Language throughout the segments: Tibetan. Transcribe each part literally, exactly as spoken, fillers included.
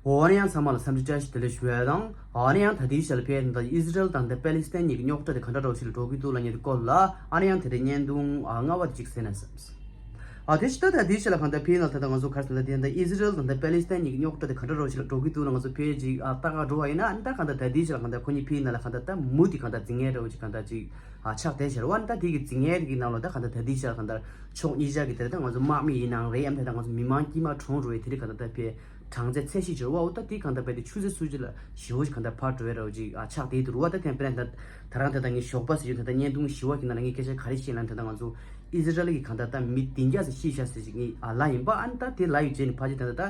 འོ་ན་ཡང་ཚང་མ་ལ་འཚམས་འདྲི་བཀྲ་ཤིས་བདེ་ལེགས་ཞུ་ཡ་དང་། འོ་ན་ཡང་ད་ལྟའི་ཆར་ལ་ཕེབས་ད་ཨི་ཟི་རལ་དང་ད་པེ་ལི་སི་ཐན་གཉིས་ཀྱི་རྙོག་དྲ་དེ་ག་འདྲ་འདྲ་བོ་ཞིག་ལ་འགྲོ་གི་འདུག་ལབ་མཁན་དེ་སྐོར་ལ་ཨ་ནི་ཡང་དེ་རིང་བརྙན་ཐུང་ཨ་ལྔ་པ་དེ་ཅིག་གཟིགས་ན་བསམ། ཨ་དེ་ཕྱི་ད་ད་ལྟའི་ཆར་ལ་གང་ལྟར་ཕེབས་ན་ད་ལྟ་ང་ཚོ་ག་རེ་ཟེར་ན་དེ་ད་ཨི་ཟི་རལ་དང་ད་པེ་ལི་སི་ཐན་གཉིས་ཀྱི་རྙོག་དྲ་དེ་ག་འདྲ་འདྲ་བོ་ཞིག་ལ་འགྲོ་གི་འདུག་ལབ་ང་ཚོ་ཕེབས་ཅིག་ཨ་ལྟ་ག་འགྲོ་བ་ཡིན་ན་ཨ་ནི་ད་གང་ལྟར་ད་ལྟའི་ཆར་ལ་གང་ལྟར་ཁོ་གཉིས་ཕེབས་ན་ལ་གང་ལྟར་ད་མུ་དེ་གང་ལྟར་འཛིང་མཁན་འདྲ་བོ་ཅིག་གང་ལྟར་ཅིག་ཨ་ཆགས་བསྡད་ཤག་རེད་བ། ཨ་ནི་ད་དེ་གི་འཛིང་མཁན་དེ་གི་ནང་ལ་ད་གང་ལྟར་ད་ལྟའི་ཆར་ལ་གང་ལྟར་ཕྱོགས་གཉིས་ཆ་གི་དེ་ལ་ད་ང་ཚོ་དམག་མི་ཡིན་ནའང་རེད། ཨ་ནི་ད་ད་ང་ཚོ་མི་མང་དཀྱུས་མ་གྲོངས་འགྲོ་བའི་དེ་རིགས་གང་ལྟར་ད་ཕེབས་གྲངས་ཚད་ཚད་གཞི་བྱས་རེད་བ། འོ་ད་དེ་གང་ལྟར་དཔེ་དེ་ཆུ་ཚོད་སུ་ཅི་ལ་ཞེ་པོ་ཅིག་གང་ལྟར་ཕར་འགྲོ་བའི་རོ་ཅིག་ཨ་ཆགས་བསྡད་འདུག་རེད་བ། ད་དེ་དཔེར་ན་ད་ད་རང་ད་ལྟ་ངས་ཞོགས་པ་ཟེར་རྒྱུ་ད་ལྟ་བརྙན་ཐུང་བཞི་པ་གི་ནང་ལ་ངས་སྐད་ཆ་ག་རེ་བཤད་ལབ་ན་ད་ལྟ་ང་ཚོ་ཨི་ཟི་རལ་གྱི་གང་ལྟར་ད་མི་བདུན་བརྒྱ་ཙམ་ཤི་ཤག་ཟེར་ཅིག་ངས་ཨ་ལབ་ཡིན་པ། ཨ་ནི་ད་དེ་ལབ་ཡོད་རྗེས་ནས་ཕལ་ཆེར་ད་ལྟ་ད་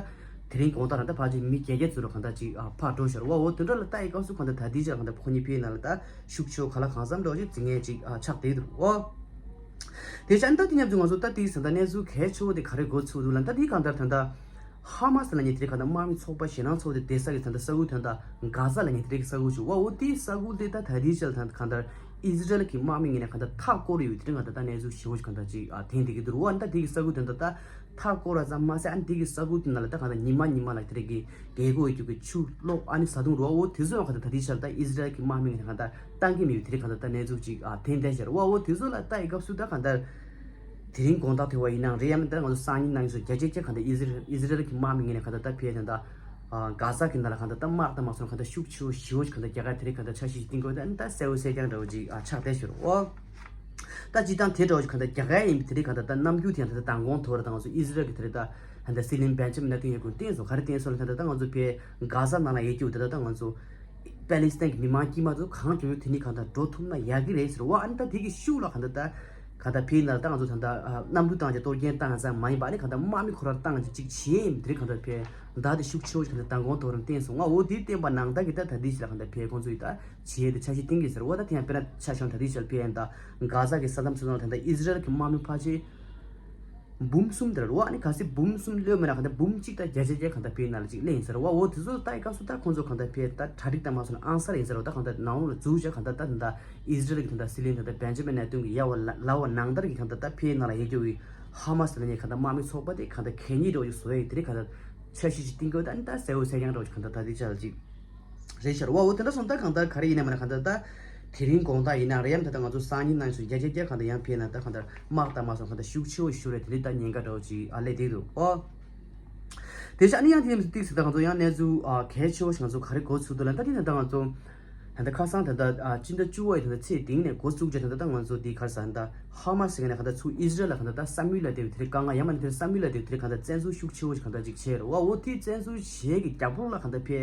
དེ་རིང་དགོང་དག་རང་ད་ཕལ་ཆེར་མི་བརྒྱད་བརྒྱ་ཙམ་རུ་གང་ལྟར་ཅིག་ཨ་ཕར་འགྲོ་ཤག་རེད་བ། འོ་དེ་འདྲ་ལ་ད་ཨི་སྐབས་སུ་གང་ལྟར་ད་ལྟའི་ཆར་གང་ལྟར་ཁོ་གཉིས་ཕེབས་ན་ལ་ད་ཤུགས་ཆེ་བོ་ག་ལ་གང་འཚམ་འདྲ་བོ་ཅིག་འཛིང་མཁན་ཅིག་ཨ་ཆགས་བསྡད་འདུག་རེད་བ། དེ་བྱས་ཨ་ནི་ད་དེ་མཉམ་དུ་ང་ཚོ་ད་དེ་ཟེར་ད་གནས་ཚུལ་གལ་ཆེ་བོ་དེ་ག་རེ་འགོ་ཚུགས་འདུག་ལབ་ན་ད་དེ་གང་ལྟར་ད་ལྟ། ཧ་མ་སི་ལབ་མཁན་དེ་རིགས་གང་ལྟར་དམག་མི་ཚོགས་པ་ཞེད་སྣང་ཚོགས་དེ་བསྡད་ས་གི་ད་ལྟ་ས་ཁུལ་དོན་དག་གྷ་ཛ་ལབ་མཁན་དེ་རིགས་ས་ཁུལ་ཞིག་བ། འོ་དེའི་ས་ཁུལ་དེ་ད་ད་ལྟའི་ཆར་ད་གང་ལྟར་ཨི་ཟི་རལ་གྱི་དམག་མི་ངོས་ནས་གང་ལྟར་མཐའ་བསྐོར་ཡོད་དེ་རིགས་གང་ལྟར་ད་གནས་ཚུལ་ཞེ་པོ་ཞིག་གང་ལྟར་ཅིག་ཨ་ཐོན་བསྡད་ཀྱི་འདུག་རེད་བ། ཨ་ནི་ད་དེ་གི་ས་ཁུལ་དོན་དག་ད་མཐའ་བསྐོར་བ་ཙམ་མ་ཟད་ཨ་ནི་དེ་གི་ས་ཁུལ་དེ་ནང་ལ་ད་གང་ལྟར་ཉི་མ་ཉི་མ་ལ་དེ་རིགས་ཀྱི་རྒྱལ་སྒོ་ཡོད་རྒྱུ་གི་ཆུ་གློག་ཨ་ནི་བཟའ་བཏུང་རེད་བ། འོ་དེ་ཚོ་ཡང་གང་ལྟར་ད་ལྟའི་ཆར་ད་ཨི་ཟི་རལ་གྱི་དམག་མི་ངོས་ནས་གང་ལྟར་བཏང་གི་མེད་པའི་དེ་རིགས་གང་ལྟར་ད་གནས་ཚུལ་ཅིག་ཨ་ཐོན་བསྡད་ཤག་རེད་བ། འོ་དེ་ཚོ་ལ་ལྟ་ཡི་སྐབས་སུ་ད་གང་ལྟར། དེ་རིང་དགོང་དག་དེ་བ་ཡིན་ནའང་རེད། ཡང་མིན་ད་ང་ཚོ་སང་ཉིན་གནངས་ཉིན་སོགས་བརྒྱ་ཆ་བརྒྱ་གང་ལྟར་ཨི་ཟི་རལ་ཨི་ཟི་རལ་གྱི་དམག་མི་ངོས་ནས་གང་ལྟར་ད་ཕེབས་ད་ལྟ་གྷ་ཟ་གི་ནང་ལ་གང་ལྟར་ད་དམག་དང་དམག་ཚོང་གང་ལྟར་ཤུགས་ཆེ་བོ་ཞེ་པོ་ཞིག་གང་ལྟར་རྒྱག་ག་དེ་རིང་གང་ལྟར་འཆར་གཞི་ཞིག་བཏིང་དགོས་ད་ཨ་ནི་ད་གསལ་བོ་གསལ་རྐྱང་འདྲ་བོ་ཅིག་ཨ་ཆགས་བསྡད་ཤག་རེད་བ། ད་སྤྱིར་བཏང་དེ་འདྲ་བོ་ཞིག་གང་ལྟར་རྒྱག་ག་ཡིན་དེ་རིང་གང་ལྟར་ད་རྣམ་འགྱུར་དེ་ཡང་ད་ལྟ་མདང་དགོང་ཐོག་རེད། ད་ང་ཚོ་ཨི་ཟི་རལ་གྱི་དེ་རིང་ད་ད་ལྟ་སྲིད་བློན་བེན་ཇ་མིན་ནེ་ཐན་ཡ་ཧུ་གིས་བསྟན་སོང་། ག་རེ་བསྟན་སོང་ལབ་ན་ད་ལྟ་ང་ཚོ་ཕའི་གྷ་ཟ་ནང་ལ་ཡོད་རྒྱུ་ད་ལྟ་ད་ང་ཚོ་པེ་ལི་སི་ཐན་གྱི་མི་མང་དཀྱུས་མ་ཚོ་གང་མགྱོགས་མགྱོགས་དེ་ནས་གང་ལྟར་འགྲོ་ཐུབ་ན་ཡག་གི་རེད་ཟེར་བ། ཨ་ནི་ད་དེ་གི་ཤུགས་ལ་གང་ལྟར་ད་གང་ལྟར་ཕའི་ནང་ལ་ད་ང་ཚོ་ད་ལྟ་གནམ་གྲུ་བཏང་བྱས་གཏོར་སྐྱོན་བཏང་ཙམ་མ་ཡིན་པ་ཨ་ནི་གང་ལྟར་དམག་མི་ཁོ་རང་བཏང་བྱས་ཅིག་བྱས་ཡིན་དེ་རིང་གང་ལྟར་ཕའི་ཟླ་དེ་ཤུགས་ཆེ་བོ་ཞིག་གང་ལྟར་མདང་དགོང་ཐོག་རང་བསྟན་སོང་། ང་འོ་དེ་བསྟན་པ་ནང་ལྟར་གྱི་ད་ད་དེ་ཞིག་ལ་གང་ལྟར་ཕའི་ཁོང་ཚོ་ཡིས་ད་བྱས་ཏེ་འཆར་གཞི་བཏིང་གི་ཟེར་བ། ད་དེ་ཡང་དཔེར་ན་ཆ་བཞག་ན་ད་དེ་ཞིག་ལ་ཕའི་ཡང་ད་གྷ་ཟ་གི་ས་མཚམས་ཚོ་ནང་ད་ལྟ་ཨི་ཟི་རལ་གྱི་དམག་མི་ཕལ་ཆེར་འབུམ་གསུམ་དེ་རེད་བ། ཨ་ནི་གལ་སྲིད་འབུམ་གསུམ་སླེབས་མེད་ན་གང་ལྟར་འབུམ་གཅིག་དང་བརྒྱ་ཆ་བརྒྱ་གང་ལྟར་ཕའི་ནང་ལ་ཅིག་སླེབས་ཡིན་ཟེར་བ། འོ་དེ་ཚོ་ལྟ་ཡི་སྐབས་སུ་ད་ཁོང་ཚོ་གང་ལྟར་ཕའི་ད་གྲ་སྒྲིག་དང་མ་སོང་ན་ཨང་གསར་ཡིན་ཟེར་བ། ད་གང་ལྟར་ནང་ལོགས་ལ་འཛུལ་བྱས་གང་ལྟར་ད་ད་ལྟ་ཨི་ཟི་རལ་གྱི་ད་ལྟ་སྲིད་བློན་ད་ལྟ་བེན་ཇ་མིན་ནེ་ཐན་གྱིས་ཡ་བ་ལ་ལབ་པ་ནང་ལྟར་གྱི་གང་ལྟར་ད་ཕའི་ནང་ལ་ཡོད་རྒྱུ་གི་ཧ་མ་སི་ལབ་མཁན་གང་ལྟར་དམག་མི་ཚོགས་པ་དེ་གང་ལྟར་གད་སྙིགས་འདྲ་བོ་ཞིག་བཟོ་ཡ་ཡིན་དེ་རིང་གང་ལྟར་འཆར་གཞི་ཞིག་བཏིང་དགོས་ད་ཨ་ནི་ད་གསལ་བོ་གསལ་རྐྱང་འདྲ་བོ་ཞིག་གང་ལྟར་ད་དེ་ཆ་ལ་ཅིག་རེད་ཤག་རེད་བ། འོ་དེ་འདྲ་སོང་ད་གང་ལྟར་ག་རེ་ཡིན་ན་མིན་ན་གང་ལྟར་ད་དེ་རིང་དགོང་དག་ཡིན་ན་རེད། ཡང་ད་ལྟ་ང་ཚོ་སང་ཉིན་གནངས་ཉིན་སོགས་བརྒྱ་ཆ་བརྒྱ་གང་ལྟར་ཡང་ཕེབས་ན་ད་གང་ལྟར་དམག་དང་མ་སོང་གང་ལྟར་ཤུགས་ཆེ་བོ་ཞིག་ཤོར་རེད། དེ་ལྟར་ཉེན་ཁ་འདྲ་བོ་ཅིག་ཨ་སླེབས་བསྡད་འདུག་ཨོ། དེ་བཞིན་ཨ་ནི་ཡང་དེ་ནས་ཏིག་ཙམ་ད་ང་ཚོ་ཡང་གནས་ཚུལ་ཨ་གལ་ཆེ་བོ་ཞིག་ང་ཚོ་ག་རེ་འགོ་ཚུགས་འདུག་ལབ་ན་ད་དེ་ནས་ད་ང་ཚོ་ད་ལྟ་ཁ་སང་ད་ལྟ་ཨ་སྤྱི་ཟླ་བཅུ་པ་ཡི་ད་ལྟ་ཚེས་བདུན་ནས་འགོ་བཙུགས་བྱས་ད་ལྟ་ད་ང་ཚོ་དེ་ག་རེ་ཟེར་ད་ཧ་མ་སི་ཟེར་མཁན་ནས་གང་ལྟར་ཚུར་ཨི་ཟི་རལ་ལ་གང་ལྟར་ད་བསམ་ཡུལ་ལ་དེ་དེ་རིང་དཀའ་ངལ་ཡང་མིན་ན་དེ་བསམ་ཡུལ་ལ་དེ་དེ་རིང་གང་ལྟར་བཙན་འཛུལ་ཤུགས་ཆེ་བོ་ཞིག་གང་ལྟར་ཅིག་བྱས་རེད་བ། འོ་དེ་བཙན་འཛུལ་བྱས་ཀྱི་རྒྱབ་ལོགས་ལ་གང་ལྟར་ཕའི་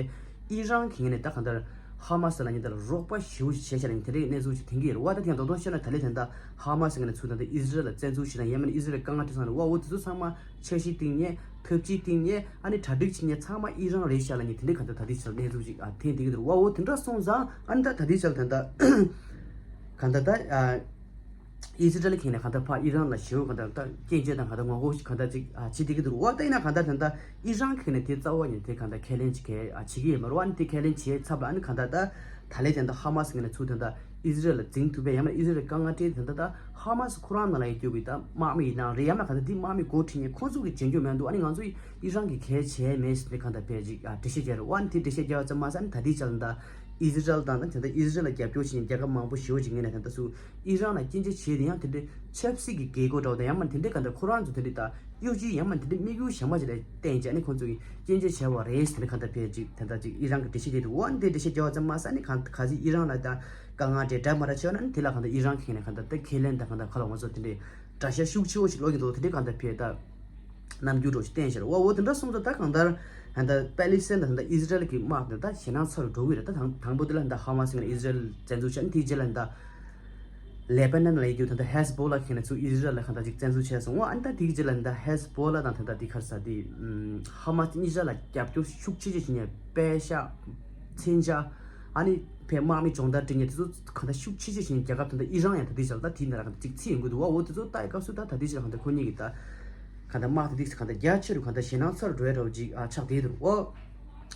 ཨི་རན་གྱི་ངོས་ནས་ད་གང་ལྟར་ཧ་མ་སི་ལབ་མཁན་དེ་ལ་རོགས་པ་ཞེ་པོ་ཞིག་བྱས་ཤག་ལབ་མཁན་དེ་འདྲའི་གནས་ཚུལ་ཞིག་ཐོན་གྱི་ཡོད་རེད་བ། ད་དེ་ཡང་མདོར་བསྡུས་བཤད་ན་ད་ལན་དེ་ད་ཧ་མ་སི་ངོས་ནས་ཚུར་ད་ལྟ་ཨི་ཟི་རལ་ལ་བཙན་འཛུལ་བྱས་ན་ཡང་མིན་ན་ཨི་ཟི་རལ་དཀའ་ངལ་སྤྲད་ས་རེད་བ། འོ་དེ་ཚོ་ཚང་མ་འཆར་གཞི་བཏིང་མཁན་ཐབས་ཇུས་བཏིང་མཁན་ཨ་ནི་གྲ་སྒྲིག་བྱེད་མཁན་ཚང་མ་ཨི་རན་རེད་ཤག་ལབ་མཁན་དེ་འདྲའི་གང་ལྟར་ད་ལྟའི་ཆར་གནས་ཚུལ་ཞིག་ཨ་ཐོན་བསྡད་ཀྱི་འདུག་རེད་བ། འོ་དེ་འདྲ་སོང་ཙང་ཨ་ནི་ད་ད་ལྟའི་ཆར་ད་ལྟ་གང་ལྟར་ད་ཨ། ཨི་ཟི་རལ་གྱི་ངོས་ནས་གང་ལྟར་ཕར་ཨི་རན་ལ་ཞེ་པོ་གང་ལྟར་ད་སྐྱོན་བརྗོད་དང་གང་ལྟར་ངོ་རྒོལ་ཞིག་གང་ལྟར་ཅིག་ཨ་བྱེད་བསྡད་ཀྱི་འདུག་རེད་བ། ད་ཡིན་ན་གང་ལྟར་ད་ལྟ་ཨི་རན་གྱི་ངོས་ནས་དེ་རྩ་བ་ཉིད་དེ་གང་ལྟར་ཁས་ལེན་ཅིག་གས་ཨ་བྱེད་ཀྱི་ཡོད་མ་རེད་བ། ཨ་ནི་དེ་ཁས་ལེན་བྱས་ཚར་བ་ཨ་ནི་གང་ལྟར་ད་ད་ལན་ད་ལྟ་ཧ་མ་སི་ངོས་ནས་ཚུར་ད་ལྟ་ཨི་ཟི་རལ་ལ་འཛིང་ཐུབ་པའི་ཡང་མིན་ན་ཨི་ཟི་རལ་དཀའ་ངལ་སྤྲད་དེ་ད་ལྟ་ད་ཧ་མ་སི་ཁོ་རང་ནང་ལ་ཡོད་རྒྱུ་གི་ད་དམག་མི་ཡིན་ནའང་རེད། ཡང་མིན་ན་གང་ལྟར་དེ་དམག་མི་འགོ་ཁྲིད་མཁན་ཁོང་ཚོ་གིས་བྱེད་རྒྱུ་མི་འདུག་ཨ་ནི་ང་ཚོ་ཨི་རན་གྱིས་གས་བྱས་མེད་ཟེར་ནས་གང་ལྟར་ཕར་ཅིག་ཨ་འགྲེལ་བཤད་རྒྱག་རེད་བ། ཨ་ནི་དེ་འགྲེལ་བཤད་རྒྱག་པ་ཙམ་མ་ཟད་ཨ་ནི་ད་ལྟའི་ཆར་ད་ལྟ་ཨི་ཟི་རལ་དང་ད་ད་ལྟ་ཨི་ཟི་རལ་ལ་རྒྱབ་སྐྱོར་བྱེད་མཁན་རྒྱལ་ཁབ་མང་པོ་ཞེ་པོ་ཅིག་ངོས་ནས་ད་ལྟ་ཚུར་ཨི་རན་ལ་སྐྱོན་བརྗོད་བྱས་ཏེ་ཡང་དེ་འདྲའི་ཆབ་སྲིད་ཀྱི་རྒྱལ་སྒོ་འདྲ་བོ་དང་ཡང་མིན་དེ་འདྲའི་གང་ལྟར་ཁོ་རང་ཚོ་དེ་འདྲའི་ད་གཡོ་ཇུས་ཡང་མིན་དེ་འདྲའི་དམིགས་ཡུལ་གཞན་པ་ཅིག་ལ་བརྟེན་བྱས་ནས་ཁོང་ཚོ་གིས་སྐྱོན་བརྗོད་བྱས་པ་རེད་ཟེར་ནས་གང་ལྟར་ཕར་ཅིག་ད་ལྟ་ཅིག་ཨི་རན་གྱིས་འགྲེལ་བཤད་བྱས་འདུག་འོ་ཨ་ནི་དེ་འགྲེལ་བཤད་རྒྱག་པ་ཙམ་མ་ཟད་ཨ་ནི་གང་གལ་སྲིད་ཨི་རན་ལ་ད་དཀའ་ངལ་འདྲ་འདྲ་མ་འདྲ་བྱུང་ན་ཨ་ནི་དེ་ལ་གང་ལྟར་ཨི་རན་གྱི་ངོས་ནས་གང་ལྟར་ད་ཁས་ལེན་དང་གང་ལྟར་ཁ་ལ་ང་ཚོ་དེ་འདྲའི་དགྲ་ཤ་ཤུགས་ཆེ་བོ་ཞིག་སློག་གི་འདུག་དེ་འདྲའི་གང་ལྟར་ཕར་ད། རྣམ་འགྱུར་འདྲ་བོ་ཞིག་བསྟན་ཤག་རེད་བ། འོ་དེ་འདྲ་སོང་ཙང་ད་གང་ལྟར་ད་ལྟ་པེ་ལི་སི་ཐན་དང་ད་ལྟ་ཨི་ཟི་རལ་གྱི་དམག་དེ་ད་ཞེད་སྣང་ཚ་རུ་འགྲོ་གི་རེད། ད་དང་དང་པོ་དེ་ལ་ད་ཧ་མ་སི་ངོས་ནས་ཨི་ཟི་རལ་བཙན་འཛུལ་བྱས་ནས་དེའི་རྗེས་ལ་ད་ལེ་པ་ནན་ལ་ཡོད་རྒྱུ་ད་ལྟ་ཧེ་ཟ་བྷོ་ལ་གི་ངོས་ནས་ཚུར་ཨི་ཟི་རལ་ལ་གང་ལྟར་ཅིག་བཙན་འཛུལ་བྱས་སོང་། འོ་ཨ་ནི་ད་དེའི་རྗེས་ལ་ད་ཧེ་ཟ་བྷོ་ལ་དང་ད་ལྟ་དེ་ག་རེ་ཟེར་དེ་ཧ་མ་སི་གཉིས་ཆ་ལ་རྒྱབ་སྐྱོར་ཤུགས་ཆེ་ཆེ་བྱེད་མཁན་པེ་ཤག་མཚོན་ཆ་ཨ་ནི་ཕར་དམག་མི་སྦྱོང་བརྡར་སྤྲད་མཁན་དེ་ཚོ་གང་ལྟར་ཤུགས་ཆེ་ཆེ་བྱེད་མཁན་རྒྱལ་ཁབ་ད་ལྟ་ཨི་རན་ཡང་ད་ལྟའི་ཆར་ད་དེའི་ནང་ལ་གང་ལྟར་ཅིག་ཚུད་ཡོང་གི་འདུག་བ། འོ་དེ་ཚོ་ལྟ་ཡི་སྐབས་སུ་ད་ད་ལྟའི་ཆར་གང་ལྟར་ཁོ་གཉིས་ཀྱི་ད་གང་ལྟར་དམག་དེ་ཏིག་ཙམ་གང་ལྟར་རྒྱ་ཆེ་རུ་གང་ལྟར་ཞེད་སྣང་ཚ་རུ་འགྲོ་ཡ་འདྲ་བོ་ཅིག་ཨ་ཆགས་བསྡད་འདུག་འོ་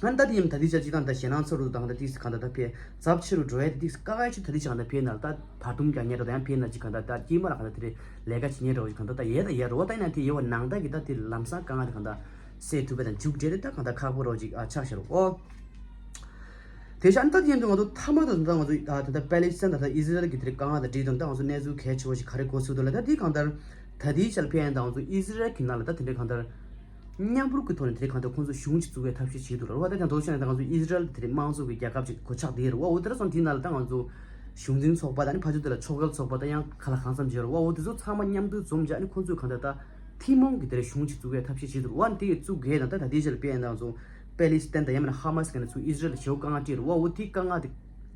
ཨ་ནི་ད་དེ་ཡིན་ད་ལྟའི་ཆར་ཅིག་ད་ད་ཞེད་སྣང་ཚ་རུ་དང་ད་ཏིག་ཙམ་གང་ལྟར་ད་ཕར་ཚབས་ཆེ་རུ་འགྲོ་ཡ་དེ་ཏིག་ཙམ་དཀའ་ངལ་ཆེ་ད་ལྟའི་ཆར་གང་ལྟར་ཕར་ནང་ལ་ད་བར་འདུམ་རྒྱག་མཁན་འདྲ་ད་ཡང་ཕར་ནང་ཅིག་གང་ལྟར་ད་དཀྱིལ་མ་ལ་གང་ལྟར་དེ་རེད་ལས་ཀ་བྱེད་མཁན་འདྲ་བོ་ཅིག་གང་ལྟར་ད་ཡལ་ད་ཡལ་རེད་བ། ད་ཡིན་ན་དེ་ཡལ་བ་ནང་ལྟར་གྱི་ད་དེ་ལམ་སང་དཀའ་ངལ་དེ་གང་ལྟར། སེལ་ཐུབ་པ་དང་མཇུག་འབྲས་དེ་ད་གང་ལྟར་ཁག་པོ་རོགས་ཅིག་ཨ་ཆགས་ཤར་འོ། དེ་བཞིན་ད་དེ་ཡིན་དུས་ང་ཚོ་མཐའ་མ་དང་ད་ང་ཚོ་ད་ད་པེ་ལི་སི་ཐན་དང་ད་ཨི་ཟི་རལ་གྱི་དེ་རིགས་དཀའ་ངལ་དང་འབྲེལ་དུ་ད་ང་ཚོ་གནས་ཚུལ་གལ་ཆེ་བ་ཞིག་ག་རེ་གོ་ཚུལ་འདུག་ལ། ད་དེ་གང་ལྟར་ད་དེའི་ཆར་ཕན་ཡང་ད་ང་ཚོ་ཨི་ཟི་རལ་གྱི་ནང་ལ་ད་དེ་འདྲའི་གང་ལྟར་མཉམ་རུབ་ཀྱི་ཐོག་ནས་དེ་རིགས་གང་ལྟར་ཁོང་ཚོ་གཞུང་ཞིག་བཙུགས་པའི་ཐབས་ཤེས་བྱེད་འདུག་ལ། རེད་བ། ད་དེ་འདྲ་བྱས་ན་ད་ང་ཚོ་ཨི་ཟི་རལ་དེ་རིགས་དམངས་གཙོ་གི་རྒྱལ་ཁབ་ཅིག་གོ་ཆགས་བསྡད་ཡོད་རེད་བ། འོ་དེ་འདྲ་སོང་དེའི་ནང་ལ་ད་ང་ཚོ་གཞུང་འཛིན་ཚོགས་པ་དང་ཨ་ནི་ཕར་ཕྱོགས་དེ་ལ་ཕྱོགས་འགལ་ཚོགས་པ་ད་ཡང་ག་ལ་གང་འཚམ་ཅིག་ཡོད་རེད་བ། འོ་དེ་ཚོ་ཚང་མ་མཉམ་དུ་འཛོམས་བྱས་ཨ་ནི་ཁོང་ཚོས་གང་ལྟར་ད་ཐུན་མོང་གི་དེ་རིགས་གཞུང་ཞིག་བཙུགས་པའི་ཐབས་ཤེས་བྱེད་འདུག་བ། དེ་བཙུགས་དགོས་དང་ད་ད་ལྟའི་ཆར་དཔེ་ཡིན་ན་ང་ཚོ་པེ་ལི་སི་ཐན་དང་ཡང་མིན་ན་ཧ་མ་སི་ག་ནས་ཚུར་ཨི་ཟི་རལ་ལ་ཞེ་པོ་དཀའ་ངལ་སྤྲད་རེད་བ། འོ་དེའི་དཀའ་ངལ་དེ་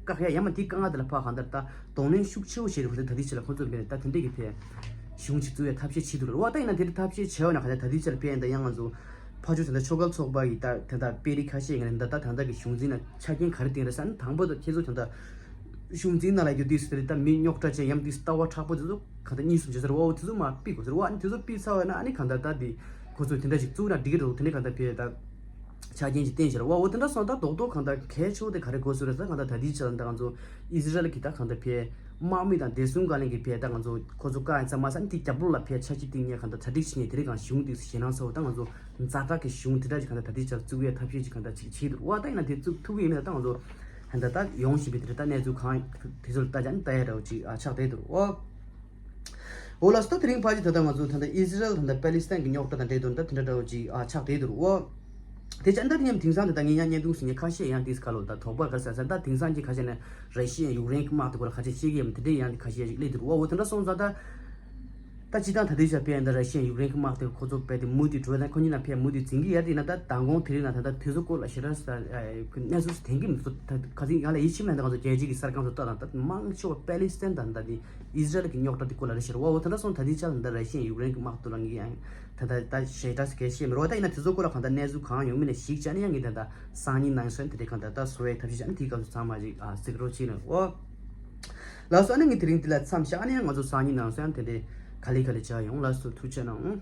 བཀག་ཡ་ཡང་མིན་དེའི་དཀའ་ངལ་དེ་ལ་ཕར་གང་ལྟར་ད་གདོང་ལེན་ཤུགས་ཆེ་བོ་བྱེད་རེད་བ། ད་ད་ལྟའི་ཆར་ལ་ཁོང་ཚོ་མིན་ད་དེ་འདྲས་ཀྱི་ཕའི་གཞུང་ཞིག་བཙུགས་ཡ་ཐབས་ཤེས་བྱེད་འདུག་རེད་བ། ད་ཡིན་ན་དེ་འདྲ་ཐབས་ཤེས་བྱས་ཡོད་ན་གང་ལྟར་ད་ལྟའི་ཆར་ལ་དཔེ་ཡིན་ན་ད་ཡང་ང་ཚོ་ཕར་ཕྱོགས་ད་ལྟ་ཕྱོགས་འགལ་ཚོགས་པ་གི་ད་ད་ལྟ་དཔོན་རིགས་ཁ་ཤས་ཡིན་ན་ད་ད་ད་ལྟ་གི་གཞུང་འཛིན་ལ་ཆ་རྐྱེན་ག་རེ་བསྟན་རེད་ཟེར་ན། དང་པོ་ད་ཁྱེད་ཚོ་ད་ལྟ་གཞུང་འཛིན་ནང་ལ་ཡོད་དུས་སུ་དེ་ལ་ད་མི་རྙོག་དྲ་ཅན་ཡང་དེ་ལྟ་བ་མཁྲེགས་པོ་དེ་ཚོ་ག་ད་གཉིས་གསུམ་བྱས་ཟེར་བ། འོ་དེ་ཚོ་མར་ཕུད་དགོས་ཟེར་བ། ཨ་ནི་དེ་ཚོ་ཕུད་ཚར་བ་ན་ཨ་ནི་གང་ལྟར་ད་དེ་ཁོ་ཚོས་དེ་འདྲ་ཞིག་བཙུགས་ན་འགྲིག་གི་རེད། དེ་ནས་གང་ལྟར་ཕའི་ད་ཆ་རྐྱེན་ཅིག་བསྟན་ཟེར་བ། འོ་དེ་འདྲ་སོང་ད་རྡོག་རྡོག་གང་ལྟར་གལ་ཆེ་བོ་དེ་ག་རེ་དགོས་ཟེར་རེད་ཟེར་ན། གང་ལྟར་ད་ལྟའི་ཆར་ད་ང་ཚོ་ཨི་ཟི་རལ་གྱི་ད་གང་ལྟར་ཕའི་དམག་མི་དང་བདེ་སྲུང་བཀའ་བློན་གྱི་ཕའི་ད་ང་ཚོ་ཁོ་ཚོ་བཀག་ཡ་ཙམ་མ་ཟད་ཨ་ནི་དེ་རྒྱབ་ལོགས་ལ་ཕའི་ཆ་ཤས་བཏིང་ནས་གང་ལྟར་གྲ་སྒྲིག་བྱེད་ནས་དེ་རིགས་གང་གཞུང་དེ་ཞེད་སྣང་ཚ་བོ་ད་ང་ཚོ་ཛ་དྲག་གི་གཞུང་དེ་འདྲ་ཞིག་གང་ལྟར་ད་ལྟའི་ཆར་བཙུགས་ཡའི་ཐབས་ཤེས་ཅིག་གང་ལྟར་ཅིག་བྱེད་འདུག་བ། ད་ཡིན་ན་དེ་བཙུགས་ཐུབ་ཀྱི་ཡིན་མིན་ད་ང་ཚོ་ད་ལྟ་ཡོང་བཞིན་པའི་དེ་རིགས་ད་གནས་ཚུལ་གང་དེ་ཚོ་ལ་ལྟ་ཅང་ལྟ་ཡ་འདྲ་བོ་ཅིག་ཨ་ཆགས་བསྡད་འདུག་བ། འོ་ལགས་སོ། ད་དེ་རིང་ཕལ་ཆེར་ད་ལྟ་ང་ཚོ་ད་ལྟ་ཨི་ཟི་རལ་ད་ལྟ་པེ་ལི་སི་ཐན་གྱི་རྙོག་དྲ་དང་འབྲེལ་དུ་ད་དེ་འདྲ་འདྲ་བོ་ཅིག་ཨ་ཆགས་བསྡད་འདུག་བ། དེ་ཅང་ད་དེ་ཡང་དེང་སང་དེ་ད་ངས་ཡང་བརྙན་ཐུང་ཟིན་ནས་ཁ་ཤས་ཡང་དེས་ཁ་ལོ་ད་དོགས་པ་ག་རེ་ཟ་ཟ། ད་དེང་སང་གི་ཁ་ཤས་ནས་ར་ཤི་ཡ་ཡུཀ་རེན་གྱི་དམག་དེ་སྐོར་ལ་ཁ་ཤས་བཤད་ཀྱི་ཡོད་མ་དེ་འདྲ་ཡང་ཁ་ཤས་ཤིག་སླེབས་འདུག་བ། འོ་དེ་འདྲ་སོང་ཙང་ད། ད་སྤྱིར་བཏང་ད་ལྟའི་ཆར་དཔེ་ཡིན་ན་ར་ཤི་ཡ་ཡུཀ་རེན་གྱི་དམག་དེ་ཁོ་ཚོ་དཔེ་དེ་མུ་མཐུད་འགྲོ་ཡ་དང་ཁོ་གཉིས་ནང་ཕན་མུ་མཐུད་འཛིང་གི་ཡོད་དེ་ཡིན་ན། ད་མདང་དགོང་དེ་རིང་ན་ད་ལྟ་དེ་ཚོ་སྐོར་ལ་ཞེ་དྲག་གནས་ཚུལ་དེང་གི་མི་ཚོ་ད་ཁ་སང་ང་ལ་ཡིད་ཆེས་མེད། ད་ང་ཚོ་རྒྱལ་སྤྱི་གི་གསར་ཁང་ཚོ་ལྟ་དང་ད་མང་ཆེ་བ་པེ་ལི་སི་ཐན་དང་ད་དེ་ཨི་ཟི་རལ་གྱི་རྙོག་དྲ་དེ་སྐོར་ལ་རེད་ཤག་བ། འོ་དེ་འདྲ་སོང་ད་ལྟའི་ཆར་ད་ར་ཤི་ཡ་ཡུཀ་རེན་གྱི་དམག་དེ་ལ་ངས་ཡང་ད་ད་ད་ཞེ་དྲག་གལ་ཤེས་མི་རོ། ད་ཡིན་ན་དེ་ཚོ་སྐོར་ལ་གང་ལྟར་གནས་ཚུལ་གང་ཡོང་མིན་ནས་ཞིག་བྱས་ནས་ཡང་ངས་ད་ད་སང་ཉིན་ནང་སོན་དེ་འདྲའི་གང་ལྟར་ད་བཟོ་བའི་ཐབས་ཤེས་བྱས་ནས་དེའི་སྐབས་སུ་ཚང་མ་ཞིག་ཨ་གཟིགས་རོགས་བྱས་ནས་འོ། ལགས་སོ། ཨ་ནི་ངས་དེ་རིང་འདི་ལ་མཚམས་བཞག་ཨ་ནི་ཡང་ང་ཚོ་སང་ཉིན་ནང་སོན་དེ་འདྲའི་ག་ལེ་ག་ལེ་བྱ་ཡོང་། ལགས་སོ། ཐུགས་རྗེ་གནང་།